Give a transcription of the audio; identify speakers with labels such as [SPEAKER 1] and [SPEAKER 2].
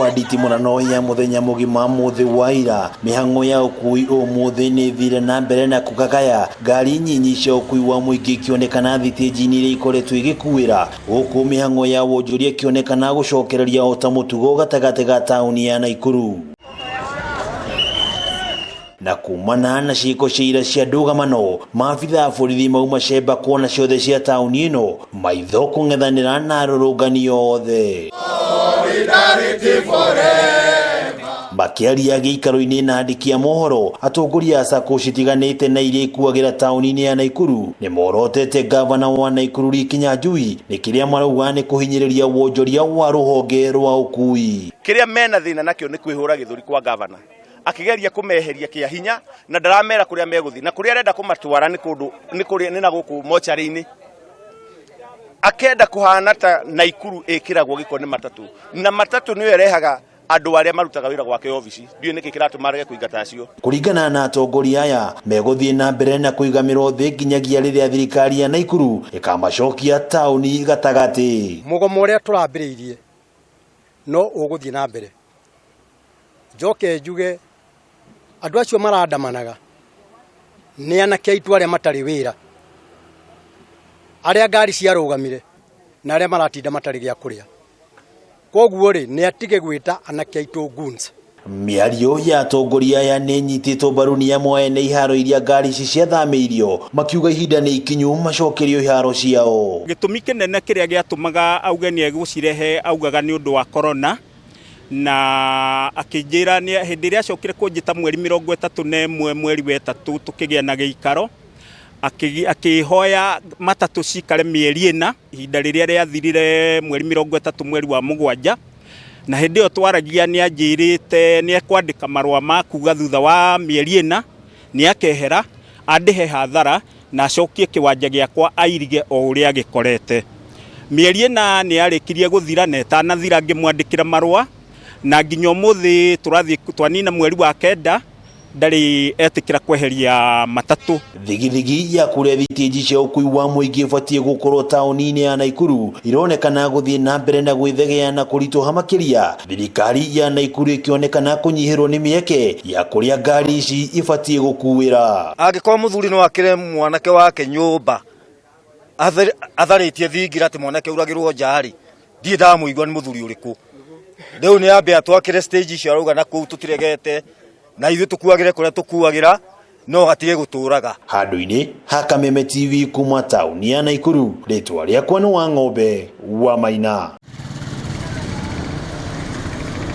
[SPEAKER 1] Wa nditimũrano ya mũthenya mũgima mũthĩ wa ira, mĩhang'o ya ũkui ũmũthĩ nĩ ĩthire na mbere na kũgagaya, ngari nyinyi cia ũkui wa mũingĩ ikĩonekana thitĩnji-inĩ iria ikoretwo igĩkuĩra, gũkũ mĩhang'o ya wonjoria ĩkĩonekana gũcokereria o ta mũtugo gatagatĩ ga taũni ya Naikuru. Na kumana na ciĩko cia ira cia ndũgamano, maabitha a borithi mauma cemba kona ciothe cia taũni ĩno, maitho kũng'ethanĩra na arũrũngani othe. Makĩaria gĩikaro-inĩ na andĩki a mohoro, atongoria a sacco citiganĩte na iria ikuagĩra taũni-inĩ ya Naikuru nĩ morotete ngavana wa Naikuru Lee Kinyanjui nĩ kĩrĩa marauga nĩ kũhinyĩrĩria wonjoria wa rũhonge rwa ũkui.
[SPEAKER 2] Kĩrĩa mena thĩna nakĩo nĩ kwĩhũra gĩthũri kwa ngavana akĩgeria kũmeheria kĩa hinya na ndaramera kũrĩa megũthiĩ na kũrĩa arenda kũmatwara nĩ kũndũ nĩ kũrĩa nĩ na gũkũ mocarĩ-inĩ akenda kũhana ta Naikuru ĩkĩragwo gĩko nĩ matatũ na matatũ nĩyo ĩrehaga andũ arĩa marutaga wĩra gwake obici. Ndiũĩ nĩkĩ kĩratũma arege kũingata acio.
[SPEAKER 1] Kũringana na atongoria aya, megũthiĩ na mbere na kũiga mĩro thĩ nginyagia rĩrĩa thirikari ya Naikuru ĩkamacokia taũni gatagatĩ.
[SPEAKER 3] Mũgomo ũrĩa tũrambĩrĩirie no ũgũthiĩ na mbere. Njoke njuge andũ acio marandamanaga nĩ anake aitũ arĩa matarĩ wĩra, arĩa ngari ciarũgamire na arĩa maratinda matarĩ gĩa kũrĩa. Koguo rĩ, nĩ atige gwĩta anake aitũ goons.
[SPEAKER 1] Mĩario ya atongoria aya nĩ ĩnyitĩtwo mbaru nĩ amwe ene iharo iria ngari ici ciathamĩirio, makiuga ihinda nĩ ikinyu macokerio iharo ciao.
[SPEAKER 4] Gĩtũmi kĩnene kĩrĩa gĩatũmaga auge nĩ egũcirehe augaga nĩ ũndũ wa corona, na akĩnjĩra hĩndĩ ĩrĩa acokire kũnjĩta mweri 31 mweri wa ĩtatũ tũkĩgĩa na gĩikaro, akĩhoya matatũ cikare mĩeri ĩna, ihinda rĩrĩa rĩathirire mweri 30 mweri wa mũgwanja, na hĩndĩ ĩyo twaragia nĩ anjĩrĩte nĩ ekwandĩka marũa ma kuga thutha wa mĩeri ĩna nĩ akehera andĩhe hathara na acokie kĩwanja gĩakwa airige o ũrĩa gĩkorete. Mĩeri ĩna nĩ yarĩkirie gũthira na ĩtanathira ngĩmwandĩkĩra marũa, na nginya ũmũthĩ tũrathiĩ twanina mweri wa kenda ndarĩ etĩkĩra kweheria matatũ.
[SPEAKER 1] Thigithigi ya kũrĩa thitĩnji cia ũkui wa mũingĩ ibatiĩ gũkorwo taũni-inĩ ya Naikuru ironekana gũthiĩ na mbere na gwĩthegea na kũritũha makĩria, thirikari ya Naikuru ĩkĩonekana kũnyihĩrwo nĩ mĩeke ya kũrĩa ngari ici ibatiĩ gũkuĩra.
[SPEAKER 5] Angĩkorwo mũthuri no akĩre mwanake wake nyũmba atharĩtie thingira atĩ mwanake auragĩrwo nja-rĩ, ndirĩ ndamũigua nĩ mũthuri ũrĩkũ. Rĩu nĩ ambe atwakĩre stage icio arauga na kũu tũtiregete, na ithuĩ tũkuagĩre kũrĩa tũkuagĩra, no atige gũtũraga.
[SPEAKER 1] Handũ-inĩ ha Kameme TV kuma taũni ya Naikuru, rĩtwa rĩakwa nĩ Wang'ombe wa Maina.